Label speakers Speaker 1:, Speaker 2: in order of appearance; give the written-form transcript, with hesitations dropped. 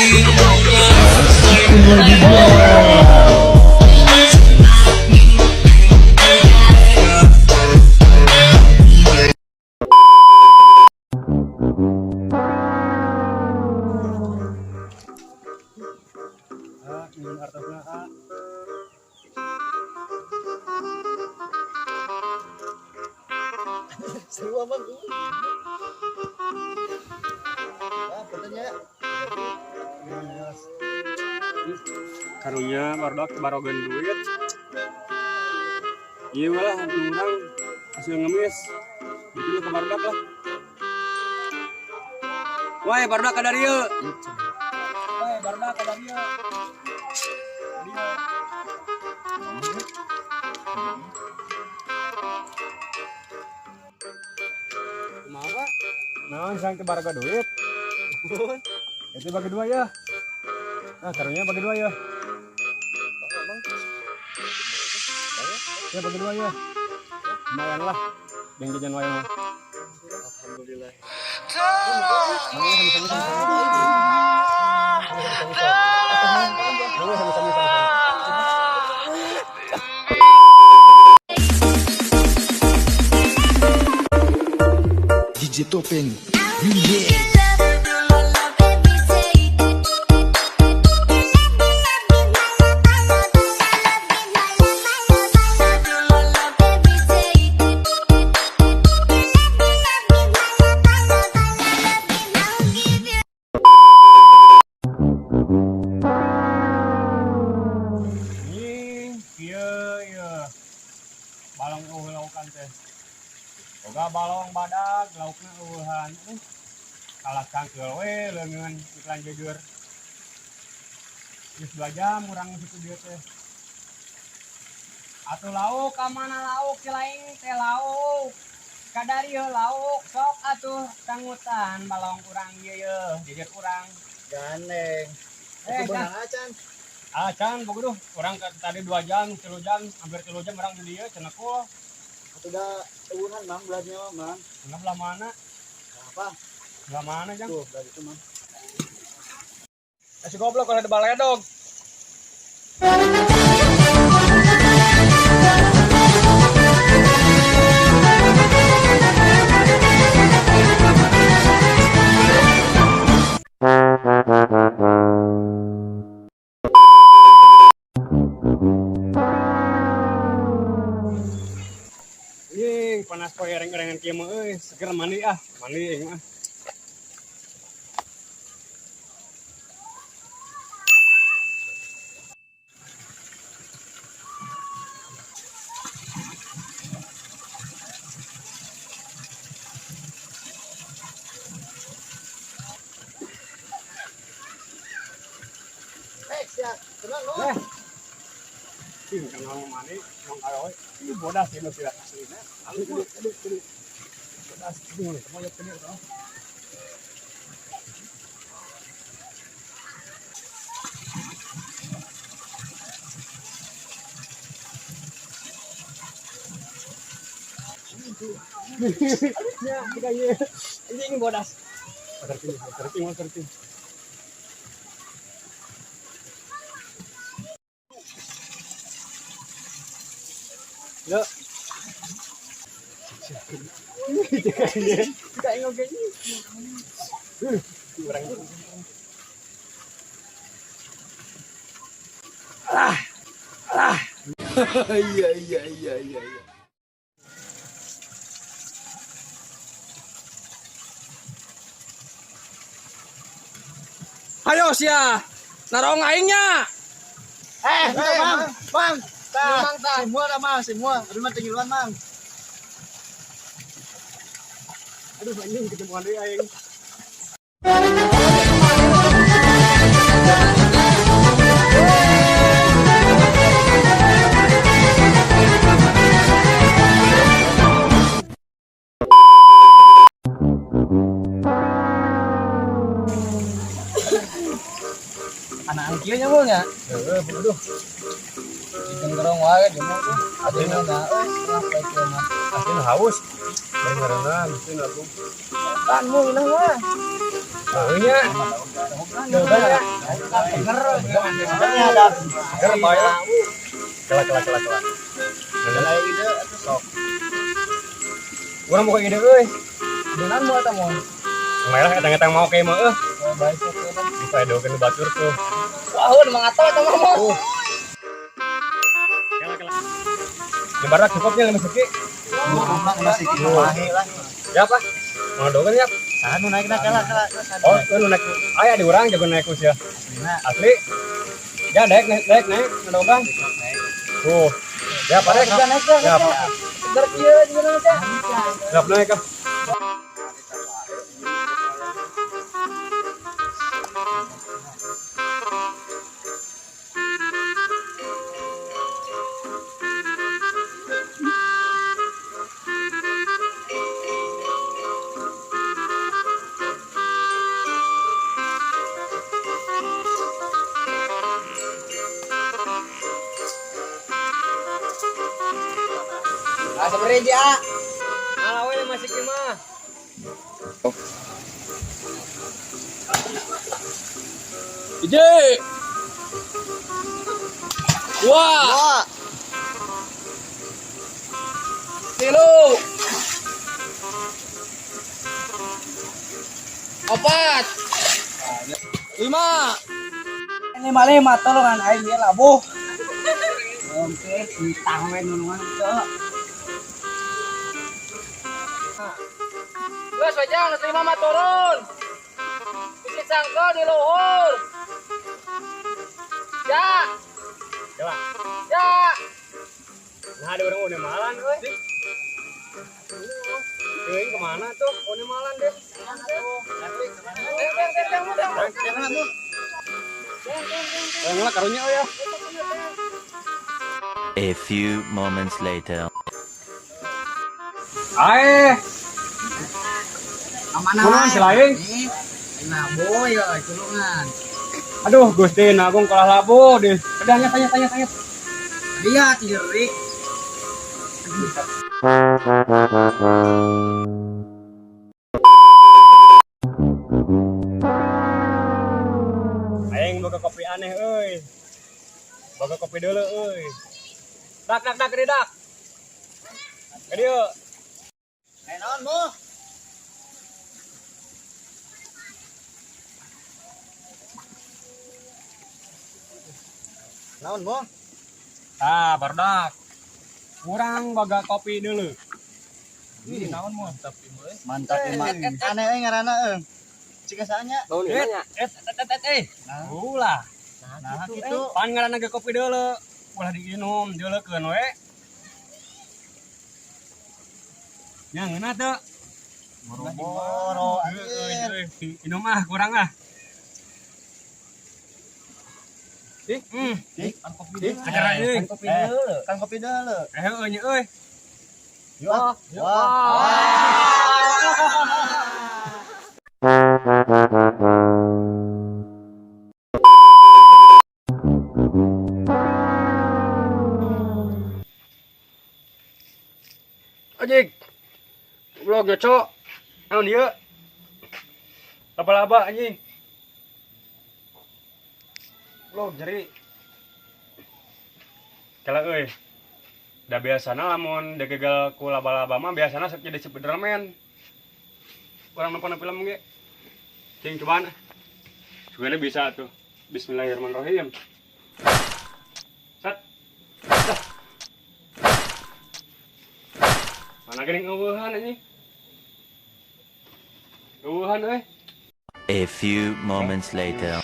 Speaker 1: Ah, nyieun artosna, ah.
Speaker 2: Seru abang. Ah, katanya.
Speaker 1: Karunya barudak barogan duit. Iya lah, urang hasil ngemis. Bikin ke barudak lah. Woi, barudak ka dieu. Woi, barudak ka dieu. Dieu. Kumaha, Pak? Naon sang teu baroga duit? Itu bagi dua ya. Nah, karunya bagi dua ya. Ya bagi dua ya. Lumayan lah. Yang jajan wae mah.
Speaker 2: Alhamdulillah.
Speaker 1: Mangga sami-sami sami-sami. Mangga sami-sami sami-sami.
Speaker 3: DJ Topeng Remix.
Speaker 1: Anjing, kieu ieu. Balong euweuh laukan teh. Boga balong badag, laukna euweuhan. Kalah cangkeul we leungeun iklan jeujeur. Geus 2 jam urang situ dieu teh.
Speaker 4: Atuh lauk ka mana lauk si lain teh lauk. Kadarieu lauk sok atuh tangutan balong urang ieu ye, jejer urang.
Speaker 2: Gandeng.
Speaker 4: Eh,
Speaker 2: Itu beunang acan.
Speaker 1: Ah, can bogoduh, urang tadi 2 jam, 3 jam, hampir 3 jam urang di dieu cenah kul.
Speaker 2: Atuh da euweuhan Mang belahnya mah, Mang.
Speaker 1: Enggak belah mana?
Speaker 2: Apa?
Speaker 1: Belah mana, Jang?
Speaker 2: Tuh, belah itu, Mang.
Speaker 1: Eh, si goblok kalau ada baledog. Anjing, panas poe ereng-erengan kieu mah euy, seger mandi ah, mandi aing mah.
Speaker 2: Eh, sia, tenang lu.
Speaker 1: Eh. Ih, kenal mandi, emang ayo. Ini bodas ini sih aslinya. Aduh, aduh, aduh, aduh. Bodas, aduh, kamu lihat ini, tau.
Speaker 4: Ya, kita ye. Anjing bodas.
Speaker 1: Terting, terting, terting. Ya.
Speaker 4: Kita ingin oge.
Speaker 1: Urang.
Speaker 3: Iya.
Speaker 4: Ayo sia. Narong aingnya.
Speaker 2: Eh, itu, Mang. Mang. Tah,
Speaker 4: Mang, tah.
Speaker 2: semua dah, Mang, semua. Aduh, mah tinggiluan, Mang.
Speaker 1: Aduh, anjing ketemuan deui aing.
Speaker 4: Anak kieu nya mun nya.
Speaker 1: Heeh, bodoh.
Speaker 4: Digenderong wae dia mah. Adina na euy, kenapa kieu mah.
Speaker 1: Asli haus. Dari ngaranna, mungkin aku.
Speaker 4: Kan mu minum mah.
Speaker 1: Nya.
Speaker 2: Sebenarnya ada.
Speaker 1: Seger bae lah. Kela kela kela kela.
Speaker 2: Ada ide atuh sok.
Speaker 1: Urang boga ide euy.
Speaker 2: Dengan mau eta mau.
Speaker 1: Merah etang-etang mau kayak mah euy.
Speaker 2: Baik sok.
Speaker 1: Bisa dokeun batur tuh.
Speaker 4: Wah, heuh mangato eta mah.
Speaker 1: Kela kela. Jembarak cukupnya lima seki.
Speaker 2: Masih mahi lah.
Speaker 1: Ya apa? Mau dokeun ya?
Speaker 2: Saha nu naikna kela kela.
Speaker 1: Oh, nu naik. Aya di urang jago naik usia. Asli. Ya naik naik naik naik ngedogan. Tuh. Ya parek.
Speaker 2: Naik
Speaker 1: Ya.
Speaker 4: Seger kieu jeung teh.
Speaker 1: Siap naik ah.
Speaker 4: Ah, sebenarnya dia.
Speaker 1: Alah we masih kieu mah.
Speaker 3: Hiji. Dua.
Speaker 2: Dua.
Speaker 3: Tilu. Opat. Lima.
Speaker 4: Lima lima tolongan aing dia labuh. Oke, entah we nulungan teu. Geus wajang geus lima mah turun. Bisi cangkel di luhur. Ya.
Speaker 1: Kela.
Speaker 4: Ya.
Speaker 1: Nah, ada orang udah malan euy. Euy kemana tuh? Udah malan deh. Teng lah karunya euy ya.
Speaker 5: A few moments later.
Speaker 1: Ae.
Speaker 4: Kamana
Speaker 1: Tulungan si lain.
Speaker 4: Nah, boy, euy, tulungan.
Speaker 1: Aduh, Gusti Agung kalah labuh deh. Udah tanya tanya tanya tanya.
Speaker 4: Dia ciri.
Speaker 1: Aing boga kopi aneh euy. Boga kopi dulu euy. Dak dak dak dak. Ke dieu.
Speaker 2: Eh naon mu? Naon mu?
Speaker 1: Ah, barudak. Urang boga kopi dulu.
Speaker 3: Ih, naon mantap ieu.
Speaker 2: Mantap emang. Aneh euy ngaranna euy. Cika saanya.
Speaker 1: Eh, eh, eh, eh. Ulah.
Speaker 2: Nah, kitu.
Speaker 1: Pan ngaranna ge kopi dulu. Ulah diinum, dieulekeun we. Nya ngeunah teu?
Speaker 2: Boro-boro
Speaker 1: Euy,
Speaker 2: anjir.
Speaker 1: euy. Inum ah, kurang ah. Ih,
Speaker 3: Kan kopi dulu.
Speaker 1: Acara euy.
Speaker 4: Kopi dulu.
Speaker 2: Kan kopi dulu.
Speaker 1: Eh, heueuh nya euy.
Speaker 2: Yuk. ah. Wah.
Speaker 1: Anjing. Goblok nyocok. Naon ieu? Laba-laba anjing. Goblok jeri. Kela euy. Da biasana lamun digegal ku laba-laba mah biasana sok jadi Spiderman. Urang nonton film ge. Cing cobaan. Sugana bisa tuh. Bismillahirrahmanirrahim. Set. Set. Mana geuning eueuhan anjing. Eueuhan euy.
Speaker 5: A few moments later.